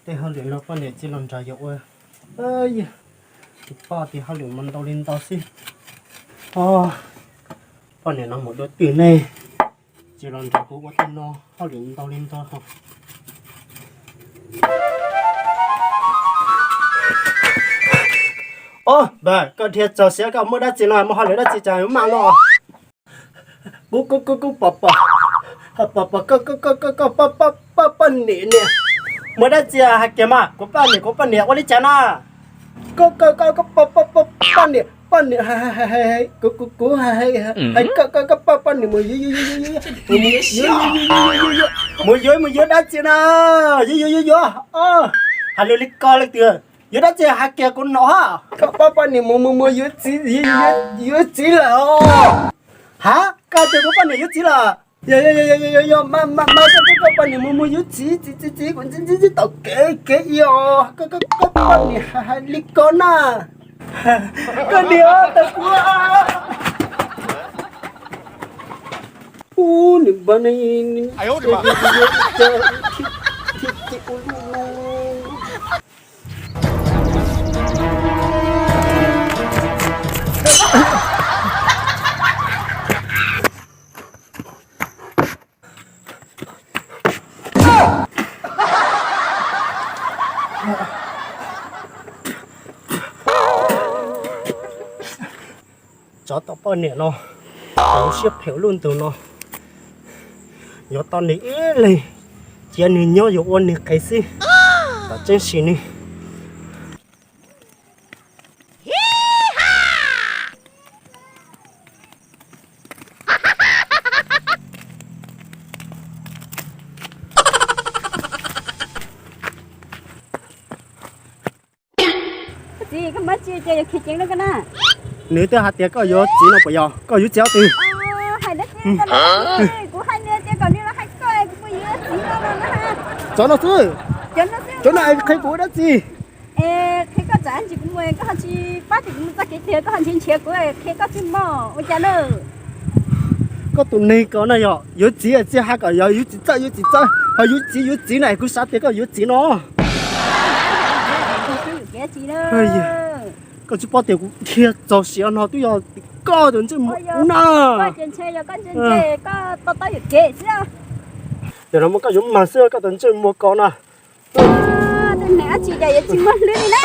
Tej hauj lwm no poj niam tsis los nrog yus ua, yus poj tis hauj lwm mus ntau li ntau xwb. Poj niam no mus dua twg ne, tsis los nrog kuv ua tej no hauj lwm ntau li ntau ho. Ob, npawg, koj dhia txog siab koj muaj dab tsi no, muaj hauj lwm dab tsi cas maj no? Kuv, kuv, kuv, kuv pom, pom, pom, pom koj, koj, koj, koj, koj poj, poj, poj, poj niam niam. Muaj dab tsi hais kiag mas, kuv poj niam, kuv poj niam ua li cas na? Koj, koj, koj, koj poj, poj, poj, poj niam, poj niam, hais, hais, hais, hais, kuv, kuv, kuv hais, hais, hais koj, koj, koj poj, poj niam mus yuav, yuav, yuav, yuav, yuav, yuav, mus yuav, mus yuav dab tsi na? Yuav, yuav, yuav, yuav, hais lus li ko leej twg? Yuav dab tsi hais kiag kuv hnov. Koj poj, poj niam mus, mus, mus yuav txiv, yuav txiv lawm os. Ha, koj tias kuv poj niam yuav txiv lawm? Yog, yog, yog, yog, yog, mas, mas, mas koj, koj poj niam mus, mus yuav txiv, txiv, txiv, txiv, kuv ntxim, ntxim, ntxim tau kev, kev ib os. Koj, koj, koj poj niam hais, hais li ko na. Koj niam tau kuv. Ub, niam npawg ne, tsov tom poj niam no, siab phem lub ntus no, yuav tau nws ib leeg, cia nws nyob yuav ua nws qev xwb, tam tseeb sim nws. Koj txiv, koj muab tsi ces yuav khiav ceev rau koj na. Nws twb hais tias koj yuav txiv no puas yog? Koj yuav txiv ob tug? Hais dab tsi, kuv hais nws tias kom nws los hais koj, kuv puas yuav txiv no na. Cov no xwb. Cov no es qhia kuv ua dab tsi? Es qhia koj tsam ntsis kuv mus koj ho tsis pab, ces kuv mus txoj kev twg koj ho nrhiav nrhiav kuv, qhia koj tsis mog ua cas na. Koj tus neeg ko na yog yuav txiv tsis hais kom yog yuav txiv txawj, yuav txiv txawj, ho yuav txiv, yuav txiv na es kuv xav tias koj yuav txiv no. Koj tsis paub tias kuv dhia txog siav no twb yog koj tus ntsej muag na. Koj ces ntshe yog koj ntse ntse koj to taub yuam kev xwb. Yog no muab koj yuav mag xwb koj tus ntsej muag ko na. Tej neeg dab tsi cas yuav tsis muaj hlwb li na.